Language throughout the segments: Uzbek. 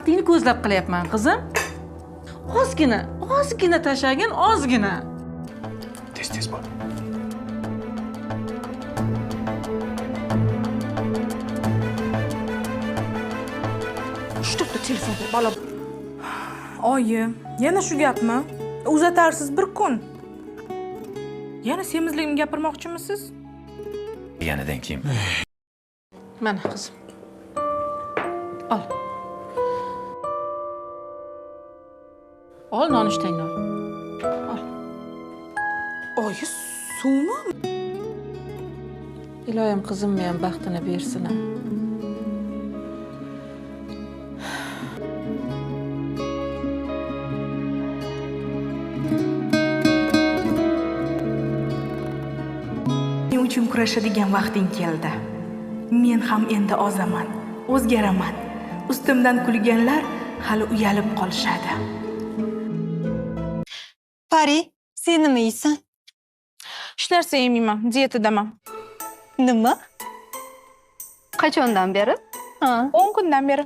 Baxtingni ko'zlab qilyapman, qizim. Ozgina, ozgina tashlagin, ozgina. Tez tez bor. Uch to'rtta telefon bola. Oyi, yana shu gapmi? Uzatarsiz bir kun. Yana semizligimni gapirmoqchimisiz? Deganidan keyin. Mana qizim. Ol. Ol nonushtangni ol. Ol. Oyi, suvmi? Iloyim qizimni ham baxtini bersin. Men uchun kurashadigan vaqting keldi. Men ham endi ozaman, o'zgaraman. Ustimdan kulganlar hali uyalib qolishadi. Pari, sen nima yeysan? Hech narsa yemayman, diyetadaman. Nima? Qachondan beri? Ha. 10 kundan beri.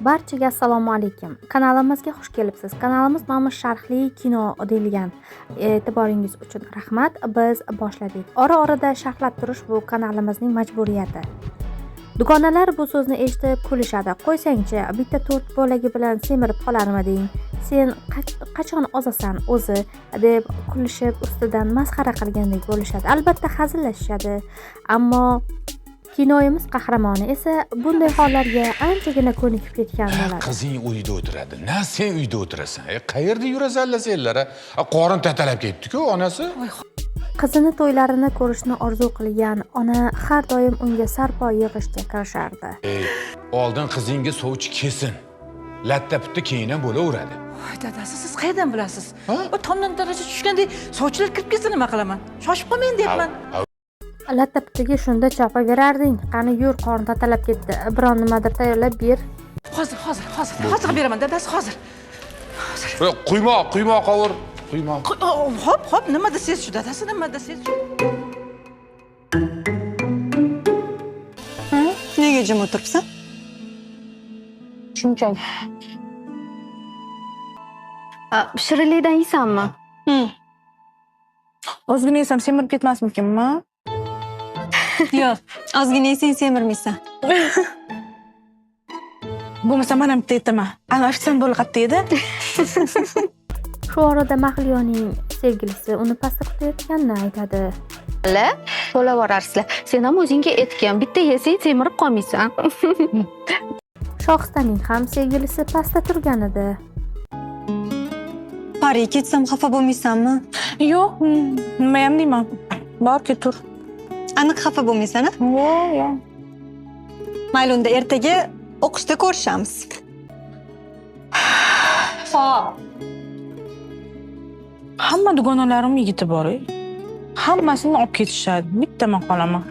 Barchaga assalomu alaykum. Kanalimizga xush kelibsiz. Kanalimiz nomi Sharhli kino deyilgan. E'tiboringiz uchun rahmat. Biz boshladik. Ora-orada sharhlab turish bu kanalimizning majburiyati. Dugonalar bu so'zni eshitib kulishadi. Qo'ysangchi, bitta to'rt bo'lagi bilan semirib qolarmiding? Sen qachon ozasan o'zi deb kulishib ustidan masxara qilgandek bo'lishadi. Albatta hazillashishadi. Ammo kinoyimiz qahramoni esa bunday hollarga anchagina ko'nikib ketgan bo'ladi. Qizing uyda o'tiradi, na sen uyda o'tirasan. Qayerda yurasanlar senlar? Qorin tatalab ketdi-ku onasi. Qizini to'ylarini ko'rishni orzu qilgan ona har doim unga sarpo yig'ishga kirishardi. Oldin qizingga sovchi kelsin. Latta putta keyin ham bo'laveradi. Voy dadasi, siz qayerdan bilasiz? O tomdan daraja tushgandek sovchilar kirib kelsa nima qilaman? Shoshib qolmayin deyapman. Latta puttaga shunda chopaverarding. Qani yur, qorin tatalab ketdi. Biron nimadir tayyorlab ber. Hozir, hozir, hozir. Hozir beraman dadasi, hozir. Hozir. Quymoq, quymoq qovur. Quymoq. Hop, hop, nima desangiz shu dadasi, nima desangiz shu. Nega jim o'tiribsan? Shunchaki. Shirinlikdan yeysanmi? Ozgina yesam semirib ketmasmikinmi? Yo'q, ozgina yesang semirmaysan. Bo'lmasa men ham bitta aytaman. Ana ofitsiant bo'lib qayerda edi? Shu orada Mahliyoning sevgilisi uni pastda kutayotganini aytadi. La, to'lab borarsizlar. Sen ham o'zingga aytgan, bitta yesang semirib qolmaysan. Shohistaning ham sevgilisi pastda turgan edi. Pari, ketsam xafa bo'lmaysanmi? Yo'q, nima ham deyman. Bor, ketur. Aniq xafa bo'lmaysan, a? Yo'q, yo'q. Mayli, unda ertaga o'qishda ko'rishamiz. Xo'p. Hamma dugonalarim yigiti bor. Hammasini olib ketishadi. Bitta men qolaman.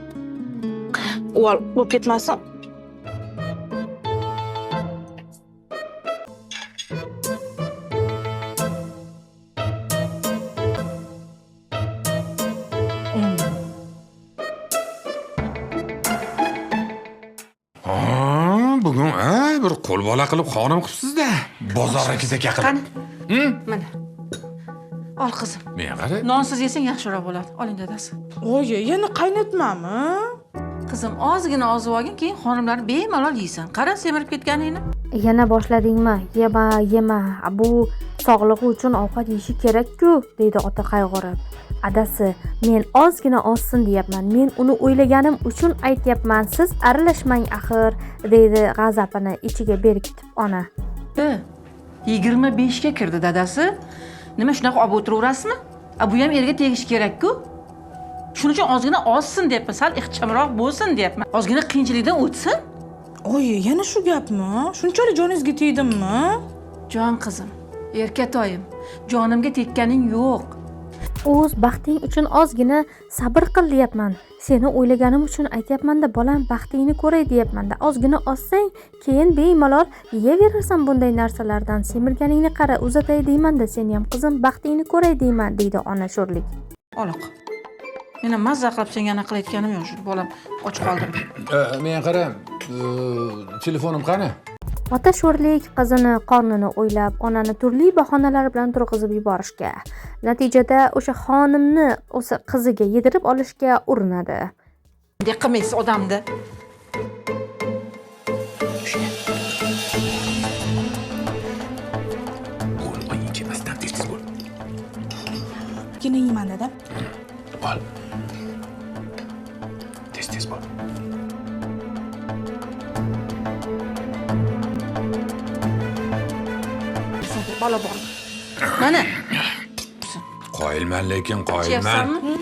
Uvol bo'lib ketmasin. Bugun bir qo'l bola qilib xonim qilibsiz-da. Bozorga kesaka qilib. Qani? Mana. Ol qizim. Menga qara. Nonsiz yesang yaxshiroq bo'ladi. Oling dadasi. Oyi, yana qaynatmami? Qizim, ozgina ozib olgin, keyin xonimlar bemalol yeysan. Qara, semirib ketganingni. Yana boshladingmi? Yema, yema. Bu sog'lig'i uchun ovqat yeyishi kerak-ku, deydi ota qayg'urib. Adasi, men ozgina ozsin deyapman. Men uni o'ylaganim uchun aytyapman. Siz aralashmang axir, deydi g'azabini ichiga berkitib ona. 25 ga kirdi dadasi. Nima shunaqa olib o'tiraverasizmi? Bu ham erga tegish kerak-ku. Shuning uchun ozgina ozsin deyapman, sal ixchamroq bo'lsin deyapman. Ozgina qiyinchilikdan o'tsin. Oyi, yana shu gapmi? Shunchalik joningizga tegdimmi? Jon qizim, erkatoyim, jonimga tekkaning yo'q. O'z baxting uchun ozgina sabr qil deyapman. Seni o'ylaganim uchun aytyapman-da, bolam, baxtingni ko'ray deyapman-da. Ozgina ozsang, keyin bemalol yeyaverasan bunday narsalardan. Semirganingni qara, uzatay deyman-da seni ham, qizim, baxtingni ko'ray deyman, deydi ona sho'rlik. Oloq. Men ham mazza qilib senga anaqa qilayotganim yo'q, shu bolam och qoldirib. Men qara, telefonim qani? Ota sho'rlik qizini qornini o'ylab, onani turli bahonalar bilan turg'izib yuborishga, natijada o'sha xonimni o'sha qiziga yedirib olishga urinadi. Bunday qilmaysiz odamni. Bo'l, oying kelmasdan tez-tez bo'l. Ozgina yeyman dada. Bo'l. Tez-tez bo'l. Bola bor. Mana. Qoyilman lekin qoyilman. Ichyapsanmi?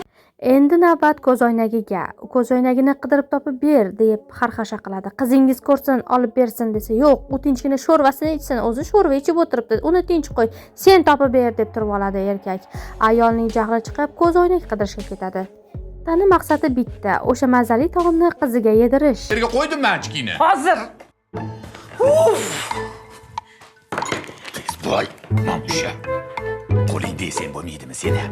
Endi navbat ko'zoynagiga. Ko'zoynagini qidirib topib ber deb xarxasha qiladi. Qizingiz ko'rsin, olib bersin desa, yo'q, u tinchgina sho'rvasini ichsin, o'zi sho'rva ichib o'tiribdi. Uni tinch qo'y, sen topib ber deb turib oladi erkak. Ayolning jahli chiqib ko'zoynak qidirishga ketadi. Tani maqsadi bitta, o'sha mazali taomni qiziga yedirish. Yerga qo'ydim men ochkini. Hozir. Tez bo'l, mamusha. Qo'lingda yesang bo'lmaydimi seni?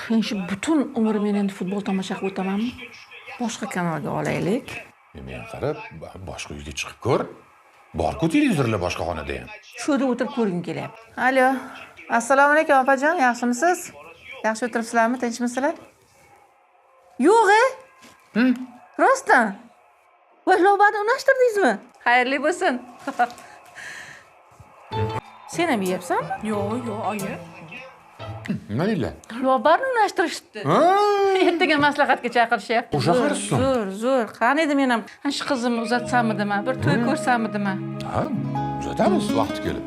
Men shu butun umrim men endi futbol tomosha qilib o'tamanmi? Boshqa kanalga olaylik. Men qarab, boshqa uyga chiqib ko'r. Bor-ku televizorlar boshqa xonada ham. Shu yerda o'tirib ko'rgim kelyapti. Alo. Assalomu alaykum opajon, yaxshimisiz? Yaxshi o'tiribsizlarmi, tinchmisizlar? Yo'q, e? Rostdan? Voy, lobani unashtirdingizmi? Xayrli bo'lsin. Sen ham yeyapsanmi? Yo'q, yo'q, oyi. Nima deydilar? Lobarni unashtirishdi. Ertaga maslahatga chaqirishyapti. O'sha qarishsin. Zo'r, zo'r. Qani edi men ham shu qizimni uzatsammidim, bir to'y ko'rsammidim. Ha, uzatamiz vaqti kelib.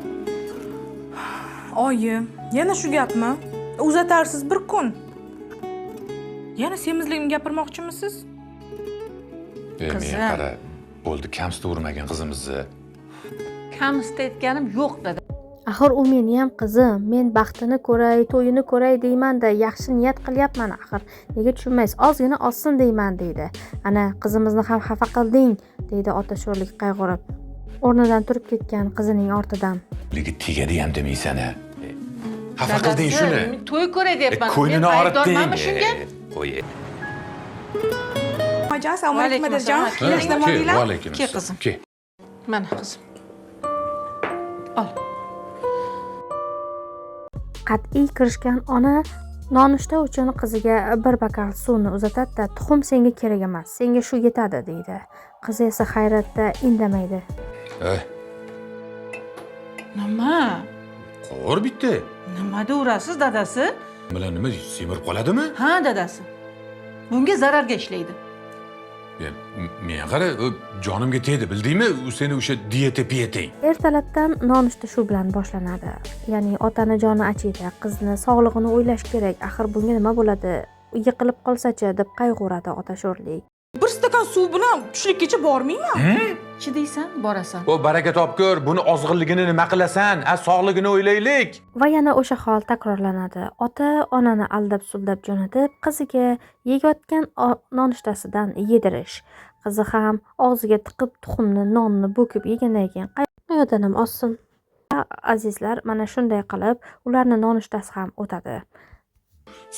Oyi, yana shu gapmi? Uzatarsiz bir kun. Yana semizligimni gapirmoqchimisiz? Qizim, qara, bo'ldi, kamsitavermagin qizimizni. Kamsitayotganim yo'q dada. Axir u meni ham qizim, men baxtini ko'ray, to'yini ko'ray deyman-da, yaxshi niyat qilyapman axir. Nega tushunmaysiz? Ozgina ozsin deyman deydi. Ana, qizimizni ham xafa qilding, deydi ota sho'rlik qayg'urib. O'rnidan turib ketgan qizining ortidan. Ligi tegadi ham demaysan-a. Xafa qilding shuni. To'y ko'ray deyapman. Ko'nglini og'ritding. Shunga. Qo'y. Oyijon, assalomu alaykum adajon. Va alaykum Ke qizim. Ke. Mana qizim. Ol. Qat'iy kirishgan ona nonushta uchun qiziga bir bokal suvni uzatadi-da, tuxum senga kerak emas, senga shu yetadi deydi. Qizi esa hayratda indamaydi. Nima? Qo'r bitta. Nima devrasiz dadasi? Bilan nima semirib qoladimi? Ha, dadasi. Bunga zararga ishlaydi. Men qara, jonimga tegdi, bildingmi? U seni o'sha dieta piyetang. Ertalabdan nonushta shu bilan boshlanadi. Ya'ni otani joni achiydi, qizni sog'lig'ini o'ylash kerak. Axir bunga nima bo'ladi? Yiqilib qolsa-chi deb qayg'uradi ota sho'rlik. Bir stakan suv bilan tushlikkacha bormayman. Chidaysan, borasan. O baraka topkur, buni ozg'inligini nima qilasan? A sog'ligini o'ylaylik. Va yana o'sha hol takrorlanadi. Ota onani aldab suldab jo'natib, qiziga yeyotgan nonushtasidan yedirish. Qizi ham og'ziga tiqib tuxumni, nonni bo'kib yegandan keyin qayoqdan ham ozsin. Azizlar, mana shunday qilib ularni nonushtasi ham o'tadi.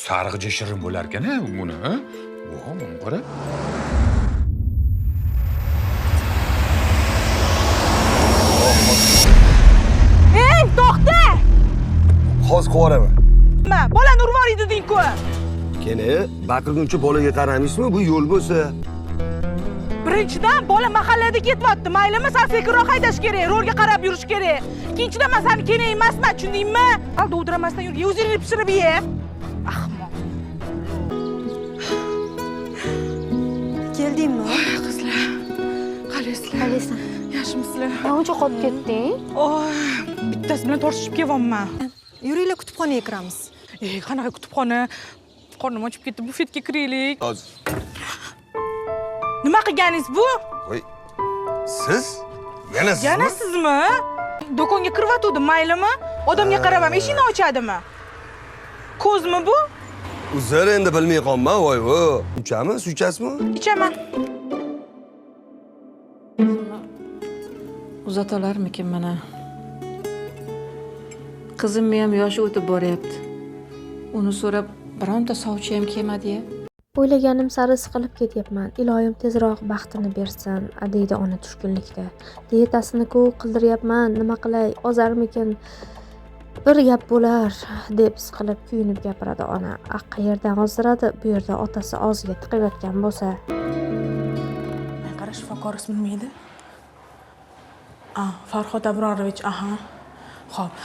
Sarig'cha shirin bo'lar ekan-a buni, ha? Voh, mana qara. Ey, to'xta! Hozir qo'yaraman. Nima? Bolani urib yubordi deding-ku. Keni baqirguncha bolaga qaramaysizmi? Bu yo'l bo'lsa. Birinchidan bola mahallada ketyapti. Maylimi, sal sekinroq haydash kerak, rolga qarab yurish kerak. Ikkinchidan men seni keling emasman, tushundingmi? Hal dovdiramasdan yur, o'zingni pishirib ye. Ahmoq. Keldingmi? Qizlar, qalaysizlar? Qalaysan? Yaxshimisizlar? Uncha qolib ketding? Oy, bittasi bilan tortishib kelyapman. Yuringlar kutubxonaga kiramiz. Ey, qanaqa kutubxona? Qornim ochib ketdi, bufetga kiraylik. Hozir. Nima qilganingiz bu? Voy. Siz? Yana sizmi? Yana sizmi? Do'konga kiryotgandim, maylimi? Odamga qarab ham eshikni ochadimi? Ko'zmi bu? Uzr, endi bilmay qolman, voy vo. Ichamiz, suv ichasizmi? Ichaman. Uzata olarmikin mana? Qizimni ham yoshi o'tib boryapti. Uni so'rab Bironta sovchi ham kelmadi-ya. O'ylaganim sari siqilib ketyapman. Iloyim tezroq baxtini bersin, deydi ona tushkunlikda. Dietasini-ku qildiryapman, nima qilay, ozarmikin? Bir gap bo'lar, deb siqilib kuyunib gapiradi ona. A qayerdan ozdiradi? Bu yerda otasi og'ziga tiqib yotgan bo'lsa. Men qara, shifokor ismi nima edi? A, Farhod Abrorovich, aha. Xo'p,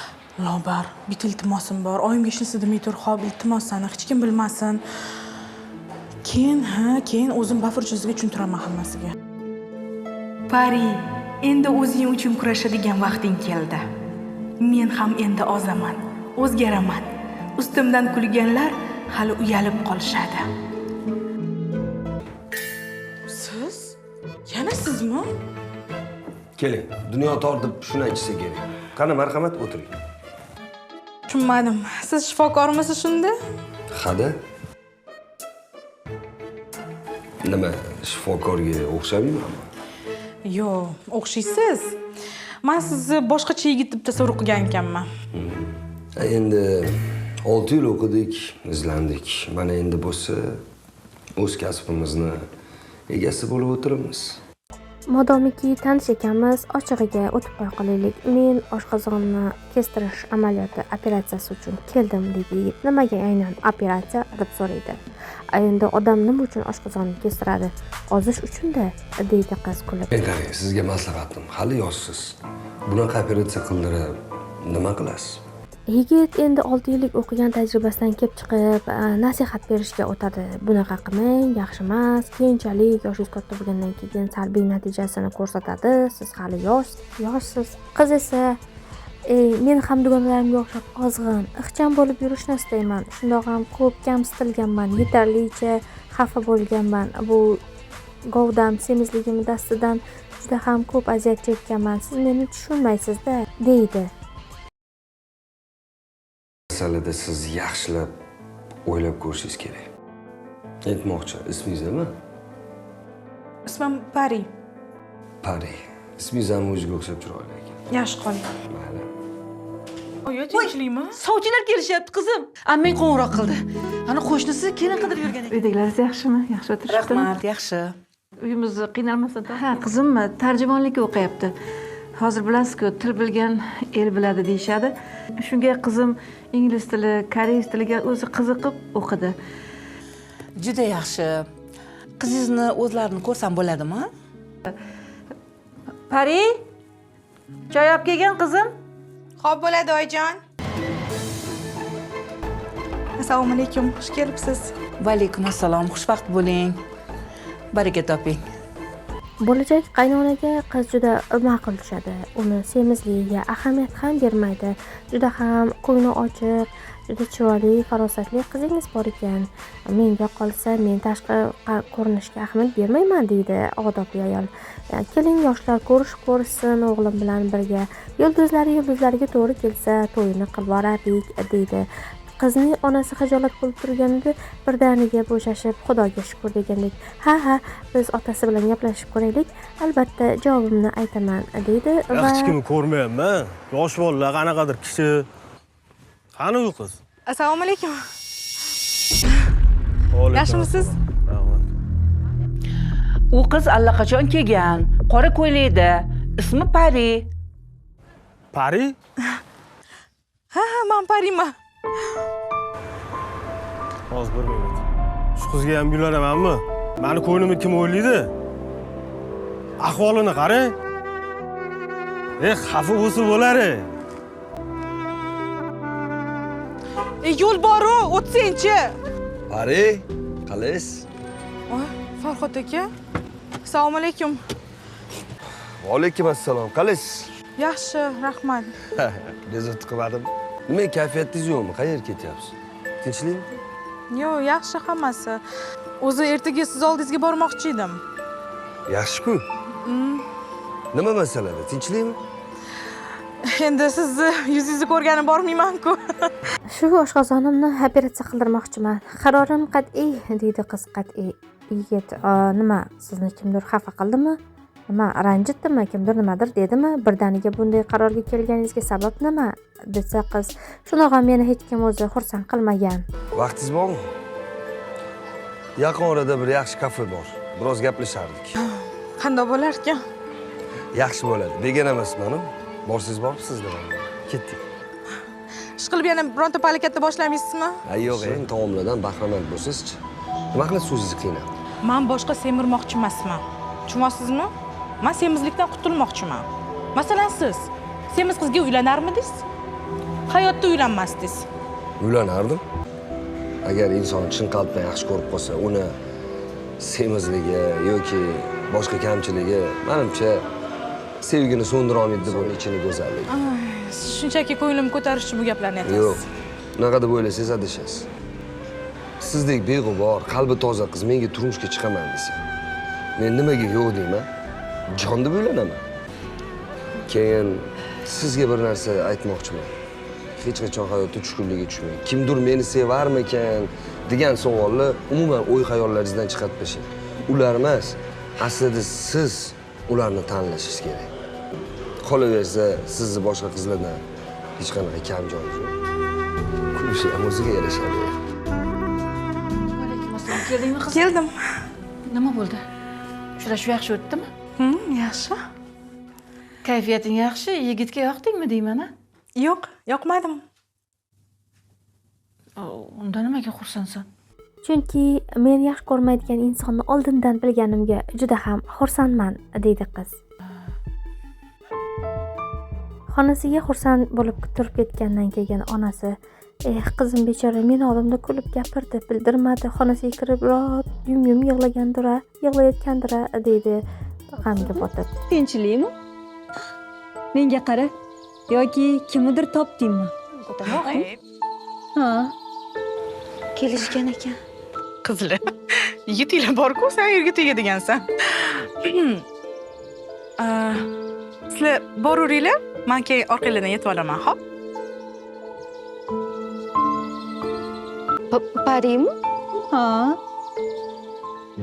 Lobar, bitta iltimosim bor. Oyimga hech narsa demay tur, xo'p, iltimos sani, hech kim bilmasin. Keyin, ha, keyin o'zim bafurjasiga tushuntiraman hammasiga. Pari, endi o'zing uchun kurashadigan vaqting keldi. Men ham endi ozaman, o'zgaraman. Ustimdan kulganlar hali uyalib qolishadi. Siz? Yana sizmi? Keling, dunyo tor deb shuni aytishsa kerak. Qani, marhamat, o'tiring. Tushunmadim. Siz shifokormisiz shunda? Hada. Nima, shifokorga o'xshamaymanmi? Yo'q, o'xshaysiz. Men sizni boshqacha yigit deb tasavvur qilgan ekanman. Endi 6 yil o'qidik, izlandik. Mana endi bo'lsa o'z kasbimizni egasi bo'lib o'tiribmiz. Modomiki tanish ekanmiz, ochig'iga o'tib qo'ya qolaylik. Men oshqozonni kestirish amaliyoti operatsiyasi uchun keldim, deydi yigit. Nimaga aynan operatsiya deb so'raydi. Endi odam nima uchun oshqozonni kestiradi? Ozish uchun-da, deydi qiz kulib. Men qarang, sizga maslahatim, hali yoshsiz. Bunaqa operatsiya qildirib nima qilasiz? Yigit endi 6 yillik o'qigan tajribasidan kelib chiqib, nasihat berishga o'tadi. Bunaqa qilmang, yaxshi emas. Keyinchalik yoshingiz katta bo'lgandan keyin salbiy natijasini ko'rsatadi. Siz hali yoshsiz. Qiz esa, men ham dugonalarimga o'xshab ozg'in, ixcham bo'lib yurishni istayman. Shundoq ham ko'p kamsitilganman, yetarlicha xafa bo'lganman. Bu govdam semizligim dastidan juda ham ko'p aziyat chekkanman. Siz meni tushunmaysiz-da, deydi. Masalada siz yaxshilab o'ylab ko'rishingiz kerak. Aytmoqchi, ismingiz nima? Ismim Pari. Pari. Ismingiz ham o'ziga o'xshab chiroyli ekan. Yaxshi qoling. Mayli. Oyi, tinchlikmi? Sovchilar kelishyapti, qizim. Ammang qo'ng'iroq qildi. Ana qo'shnisi kelin qidirib yurgan ekan. Uydagilaringiz yaxshimi? Yaxshi o'tirishibdimi? Rahmat, yaxshi. Uyimizni qiynalmasin. Ha, qizim tarjimonlikka o'qiyapti. Hozir bilasizku, til bilgan el biladi deyishadi. Shunga qizim ingliz tili, koreys tiliga o'zi qiziqib o'qidi. Juda yaxshi. Qizingizni o'zlarini ko'rsam bo'ladimi? Pari, choy olib kelgin qizim. Xo'p bo'ladi, oyijon. Assalomu alaykum, xush kelibsiz. Va alaykum assalom, xushvaqt bo'ling. Baraka toping. Bo'lajak qaynonaga qiz juda ma'qul tushadi. Uni semizligiga ahamiyat ham bermaydi. Juda ham ko'ngli ochiq, juda chiroyli, farosatli qizingiz bor ekan. Menga qolsa, men tashqi ko'rinishga ahamiyat bermayman, deydi odobli ayol. Keling, yoshlar ko'rishib ko'rishsin, o'g'lim bilan birga. Yulduzlari yulduzlarga to'g'ri kelsa, to'yini qilib borardik, deydi. Qizning onasi xijolat bo'lib turganida birdaniga bo'shashib, Xudoga shukr degandek, ha ha, biz otasi bilan gaplashib ko'raylik, albatta javobimni aytaman, deydi va Hech kimni ko'rmayapman. Yosh bolalar qanaqadir kishi. Qani u qiz? Assalomu alaykum. Alaykum Yaxshimisiz? Rahmat. U qiz allaqachon kelgan, qora ko'ylakda, ismi Pari. Pari? Ha, ha, men Pariman. Hozir bir minut. Shu qizga ham uylanamanmi? Mani ko'nglimni kim o'ylaydi? Ahvolini qarang. Xafa bo'lsa bo'lar. Yo'l bor-u, o'tsangchi. Pari, qalaysiz? Voy, Farhod aka. Assalomu alaykum. Va alaykum assalom. Qalaysiz? Yaxshi, rahmat. Bezovta qilmadim. Nima, kayfiyatingiz yo'qmi? Qayerga ketyapsiz? Tinchlikmi? Yo'q, yaxshi hammasi. O'zi ertaga siz oldingizga bormoqchi edim. Yaxshi-ku. Nima masalada? Tinchlikmi? Endi sizni yuzingizni ko'rganim bormayman-ku. Shu oshqozonimni operatsiya qildirmoqchiman. Qarorim qat'iy, deydi qiz qat'iy. Yigit, nima, sizni kimdir xafa qildimi? Nima, ranjitdimi, kimdir nimadir dedimi? Birdaniga bunday qarorga kelganingizga sabab nima? Desa qiz, shunaqa meni hech kim o'zi xursand qilmagan. Vaqtingiz bormi? Yaqin orada bir yaxshi kafe bor. Biroz gaplashardik. Qanday bo'lar ekan? Yaxshi bo'ladi. Begona emasman-u. Borsangiz boribsiz deman. Ketdik. Ish qilib yana bironta palakatda boshlamaysizmi? Ha, yo'q, endi taomlardan bahramand bo'lsangiz-chi. Nima qilib so'zingizni qiynab? Men boshqa semirmoqchi emasman. Tushunyapsizmi? Men semizlikdan qutulmoqchiman. Masalan, siz semiz qizga uylanarmidingiz? Hayotda uylanmasdingiz. Uylanardim. Agar inson chin qalbdan yaxshi ko'rib qolsa, uni semizligi yoki boshqa kamchiligi, menimcha, sevgini so'ndira olmaydi deb uni ichini go'zalligi. Shunchaki ko'nglimni ko'tarish uchun bu gaplarni aytasiz. Yo'q. Unaqa deb o'ylasangiz adashasiz. Sizdek beg'ubor, qalbi toza qiz menga turmushga chiqaman desa, men nimaga yo'q deyman? Jon deb uylanaman. Keyin sizga bir narsa aytmoqchiman. Hech qachon hayotda tushkunlikka tushmang. Kimdir meni sevarmikan degan savolni umuman o'y-xayollaringizdan chiqarib tashlang. Ular emas, aslida siz ularni tanlashingiz kerak. Qolaversa, sizni boshqa qizlardan hech qanaqa kam joyingiz yo'q. Kulishi ham o'ziga yarashadi. Alaykum assalom. Keldingmi qizim? Keldim. Nima bo'ldi? Uchrashuv yaxshi o'tdimi? Yaxshi. Kayfiyating yaxshi, yigitga yoqdingmi deyman a? Yo'q, yoqmadim. Unda nimaga xursandsan? Chunki men yaxshi ko'rmaydigan insonni oldindan bilganimga juda ham xursandman, deydi qiz. Xonasiga xursand bo'lib turib ketgandan keyin onasi, "Eh, qizim bechora meni oldimda kulib gapirdi, bildirmadi, xonasiga kirib rot yum-yum yig'lagandir-a, yig'layotgandir-a", deydi g'amga botib. Tinchlikmi? Menga qara, yoki kimnidir topdingmi? Ha. Kelishgan ekan. Qizlar, yigitinglar bor-ku, sen yerga tegadigansan. Sizlar boraveringlar, men keyin orqanglardan yetib olaman, xo'p? Parimi? Ha.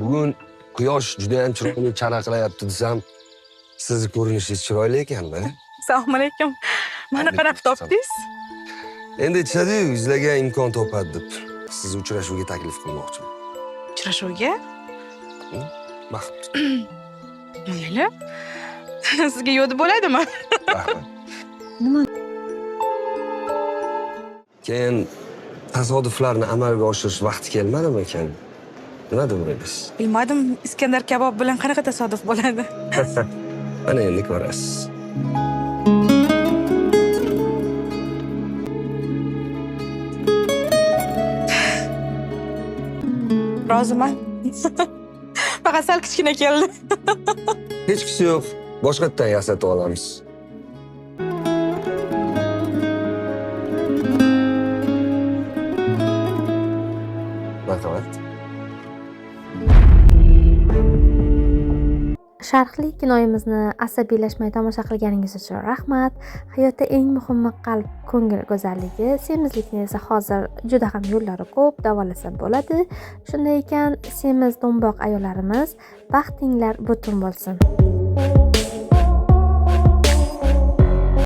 Bugun quyosh juda ham chiroyli charaqlayapti desam, sizni ko'rinishingiz chiroyli ekan-da. Assalomu alaykum. Meni qanaqa topdingiz? Endi aytishadi-yu, yuzlagan imkon topadi deb. Sizni uchrashuvga taklif qilmoqchiman. Uchrashuvga? Baxt. Mayli. Sizga yo'q deb bo'ladimi? Rahmat. Nima? Keyin tasodiflarni amalga oshirish vaqti kelmadimi ekan? Nima deb o'ylaysiz? Bilmadim, Iskandar kabob bilan qanaqa tasodif bo'ladi? Mana endi ko'rasiz. Roziman. Faqat sal kichkina keldi. Hechqisi yo'q. Boshqatdan yasatib olamiz. Marhamat. Sharhli kinoyimizni asabiylashmay tomosha qilganingiz uchun rahmat. Hayotda eng muhimi qalb, ko'ngil go'zalligi. Semizlikni esa hozir juda ham yo'llari ko'p, davolasa bo'ladi. Shunday ekan, semiz do'mboq ayollarimiz, baxtinglar butun bo'lsin.